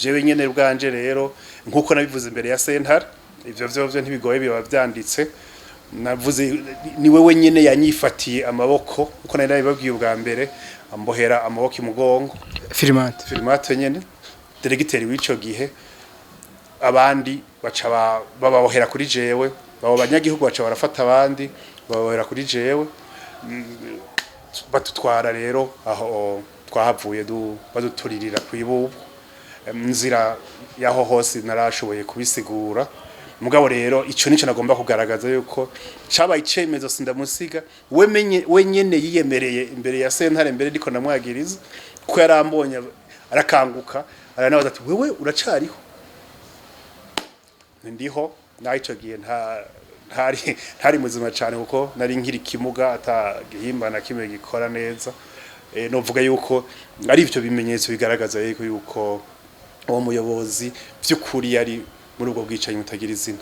Jewe nyene bwanje rero, nkuko nabivuze imbere ya sentare, ivyo vyo ntibigoye, biba vyanditse. Navuze ni wewe nyene yanyifatiye amaboko, uko nari nabibabwiye ubwa mbere, ambohera amaboko imugongo. Firimate. Firimate nyene, diregiteri w'ico gihe. Abandi baca bababohera kuri jewe. Babo banyagihugu baca barafata abandi, bababohera kuri jewe. Batutwara rero aho twahavuye baduturirira kw'ibubu. Nzira yaho hose narashoboye kubisigura. Mugabo rero ico nico nagomba kugaragaza, yuko cabaye icemezo sindamusiga. We menye we nyene yiyemereye imbere ya sentare mbere ndiko ndamwagiriza, ko yarambonye arakanguka, aranabaza ati: "Wewe uracariho?" Ndiho. Naho ico gihe nta ntari muzima cyane, kuko nari nkiri kimuga, ata gihimba na kimwe gikora neza. Novuga yuko ari ivyo bimenyetso bigaragaza yuko uwo muyobozi vy'ukuri yari muri ubwo bwicanyi butagira izina.